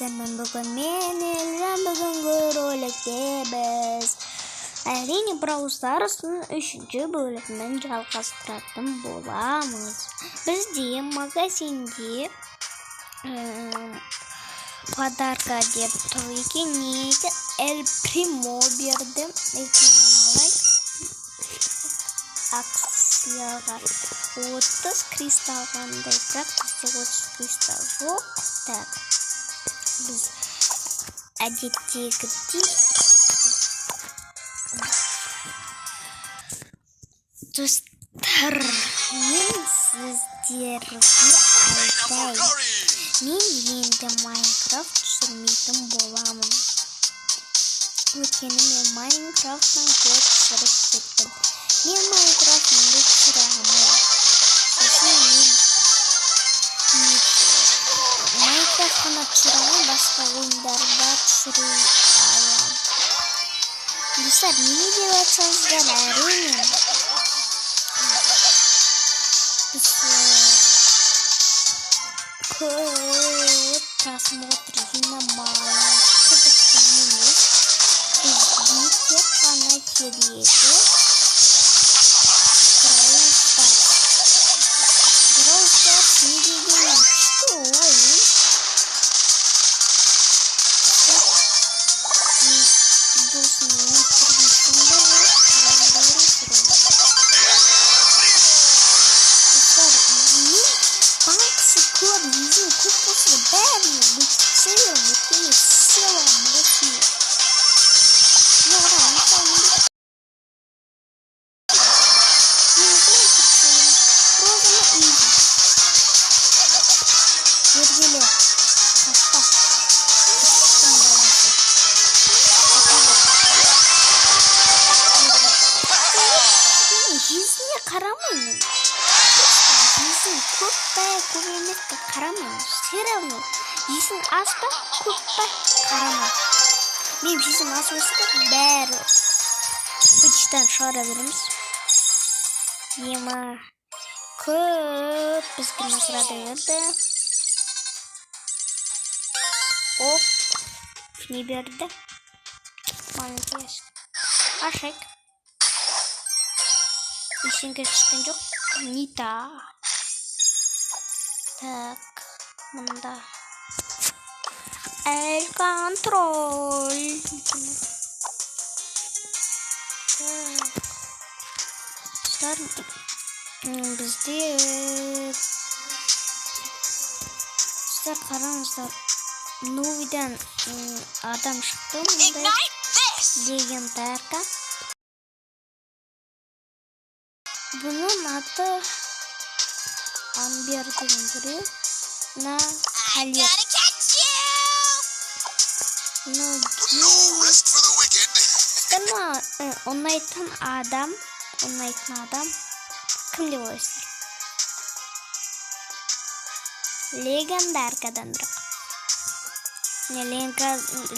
Мен бүгін мен Елжан, бүгінгі роликте біз әрине Brawl Stars'ың үшінші бөлімін жалғастыратын боламыз. Бізде магазинде подарка деп тұр екен. Не екен? Эль Примо берді. Эль Примоны алайық. Акцияға 30 кристалл қандай, бірақ бізде 30 кристалл жоқ. Так, біз әдеттегідей, достар, мен сіздерге айтайын, мен енді Майнкрафт түсірмейтін боламын, өйткені мен Майнкрафттан көп түсіріп кеттім. Мен Майнкрафт енді түсіре алмаймын. Сосын мен Майнкрафт қана түсіре алмаймын, басқа ойындарда түсіре аламын. Достар, неге деп айтсаңыздар, әрине біз көп просмотр жинамаймыз, қызықты емес, бізге тек қана керегі Brawl Stars. Brawl Stars не деген күшті ойын. Мен досыммен өлтірмейсің бе? Достар, мен банкасы көп, өзім көп болса да бәрін өлтіріп тастаймын, өйткені сила мощный. Мен одан мысалы мен осылай өлтіріп тастаймын. Розаны изи. Ергеле. Қашпа. Күштің баласы. Мен жүзіне қарамаймын. Просто жүзің көп па, көп емес пе, қарамаймын. Все равно жүзің аз па, көп па, қарамаймын. Менің жүзім аз болса да бәрі быт шығара береміз. Ема көп бізге награда берді. Оп, не берді? Маленький ящик. Ашайық. Ештеңе түскен жоқ. Нита. Так, мында. Эль контроль. Так. Достар, бізде, достар, қараңыздар, новыйдан адам шықты мындай легендарка. Бұның аты Амбер деген біреу. Мына Халет. Мынау Rest for the wicked. Мына ұнайтын адам, ұнайтын адам кім деп ойлайсыздар? Легендаркадан бірақ. Не,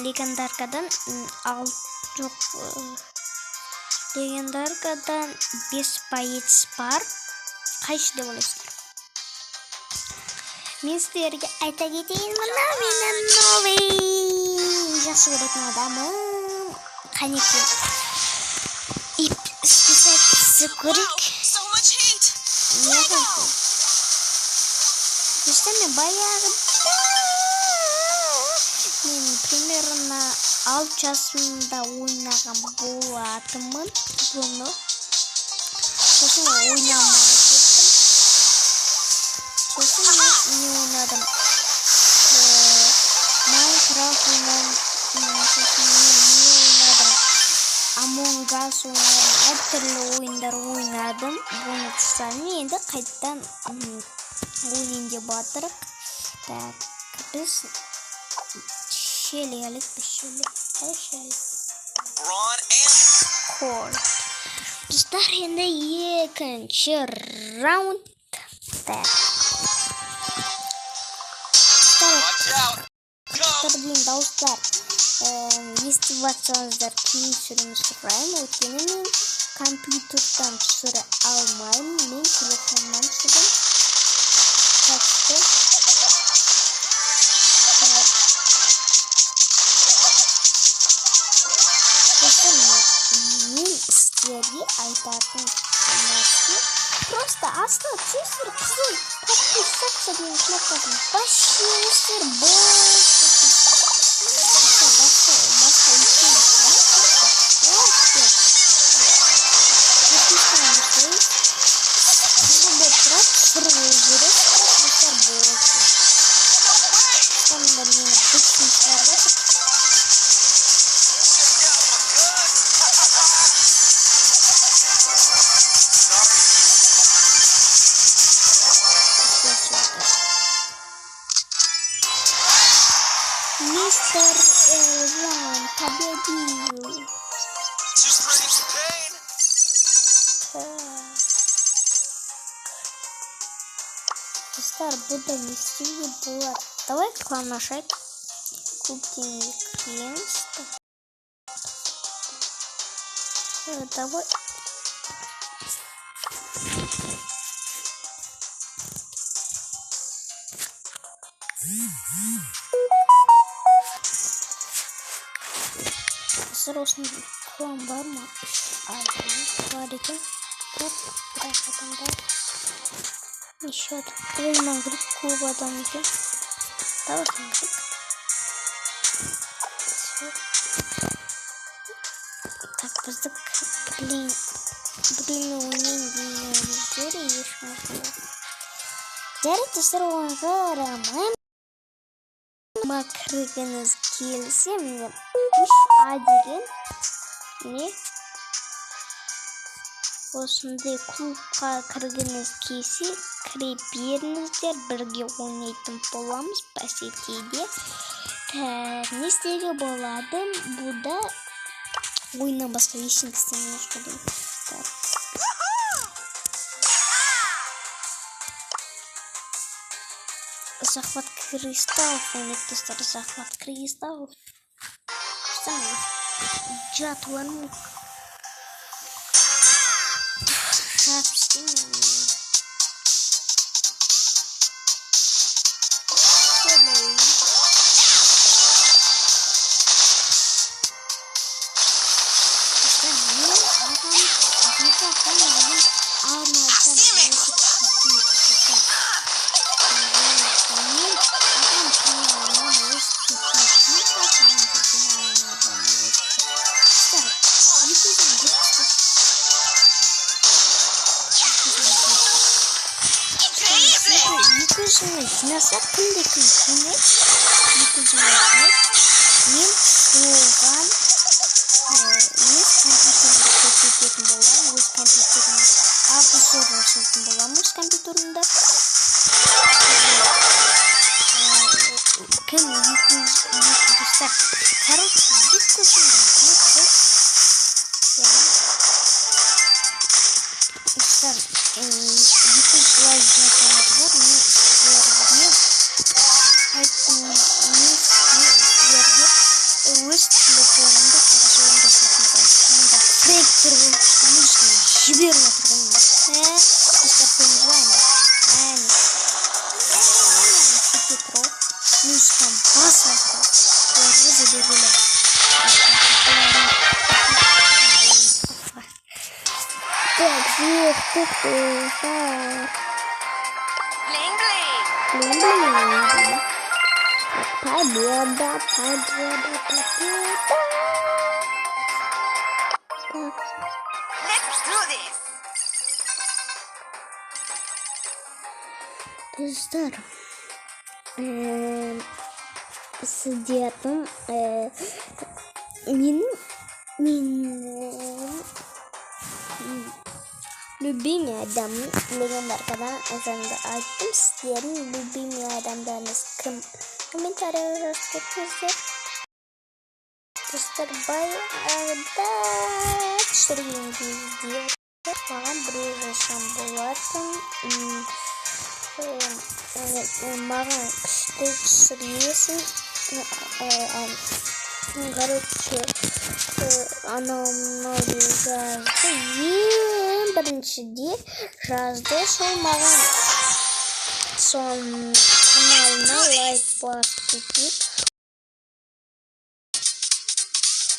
легендаркадан ал жоқ, легендаркадан 5 боец бар. Қайсы деп ойлайсыздар? Мен сіздерге айта кетейін, мына менің новый жақсы көретін адамым. Қанекей. И списать түсіп көрейік. So much hate. Не қылды? Достар, мен баяғыда, мен примерно 6 жасымда ойнаған болатынмын бұны. Сосын ойнамай кеттім. Сосын мен не ойнадым? Майнкрафт ойнадым. Сосын мен не ойнадым? Among Us ойнадым. Әртүрлі ойындар ойнадым. Бұны тастадым. Енді қайтадан ойнайын деп жатырық. Так, біз Шелли алайық, біз Шелли. Давай Шелли. Brawn and Кол. Достар, енді екінші раунд. Так. Достар, watch out. достар дейін дауыстар естіп жатсаңыздар, кешірім сұраймын, өйткені мен компьютерден түсіре алмаймын, мен телефоннан түсіремін. Так что так. Сіздерге айтатын нәрсе: просто астына түсесіздер, қызыл «Подписаться» деген кнопкасын басып жібересіздер, болды. Басқа басқа ештеңе істемей, просто лайк деп подписканы жасайсыз, қызыл болып тұрады, сұр қойып жібересіз, достар, болды. Соңында мені бітсін шығарып жатыр. Check out my gun. Sorry. Істеп Мистер Элван победил. Too pretty for pain. Так. Достар, бұда не істеуге болады? Давай клан ашайық. Клуб кіреміз. Давай. Достар, осындай клан бар ма? Үш ай бар екен. Көп, бірақ адамдар неше адам? 10-нан кіріп, көп адам екен. Давай кірейік. Всё. Так, бізді блин, біреумен ойнайын дегендер ешкім жоқ. Жарайды, достар, оған қарамаймын. Кіргіңіз келсе, міне, 3А деген не осындай клубқа кіргіңіз келсе, кіре беріңіздер, бірге ойнайтын боламыз по сетиде. Так, не істеуге болады? Бұда ойыннан басқа ештеңе істемей қой. Так. Захват кристаллов ойнайды, достар, захват кристаллов. Жатуын шарп істеймін. Солай. Достар, мен ағам, екі ағам деген арнадан өтіп кетейік, достар. Мен ағам каналынан өсіп кетейік. Екі ағам деген арнадан өсіп. Достар, 270. 200 мың жинаса, кімде кім жинайды, 200 мың жинайды, мен оған өз компьютерімді көрсететін боламын, өз компьютерімді обзор жасайтын боламын өз компьютерімді. Кім 200, достар, короче, 200 мың жинаса, достар, 200 лайк жинасаңыздар, мен сіздерге айттым, мен сіздерге өз телефонымда обзорын жасайтын боламын. Мында Фрэнк тұр ғой, музыканы жіберіп жатыр ғой. Ә, достар, көрдіңіз ба? Әне, әне, сөйтіп тұр ғой, музыканы басып жатыр ғой. Оларға жіберулер. Так, жеттік, достар. Bling bling. Блин, блин. Победа, победа, победа. Так, Let's do this. Достар. Сіздердің менің любимый адамым легендаркадан жанында айттым. Сіздердің любимый адамдарыңыз кім? Комментарийға жазып кетіңіздер. Достар, баяғыда түсірген кезде маған біреу жазған болатын. Маған күшті түсіресің. Короче, анау мынау деп жазды. Ең біріншіде жазды сол маған. Соның каналына лайк басып кетейік.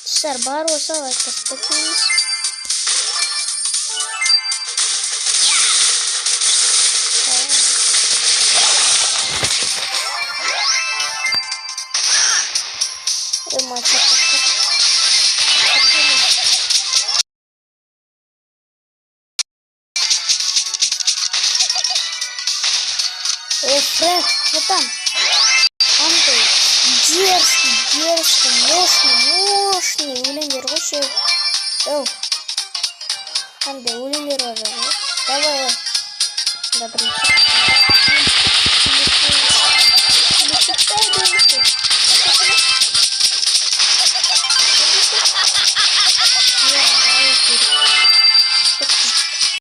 Достар, бар болса, лайк басып кетіңіз. Ема, чат. Әдемі. Эй, Фрэнк, что там? Андай дерзкий, дерзкий, мощный, мощный өлеңдер ғой ше. Оу. Андай өлеңдер бар ғой. Давай, да, бірінші.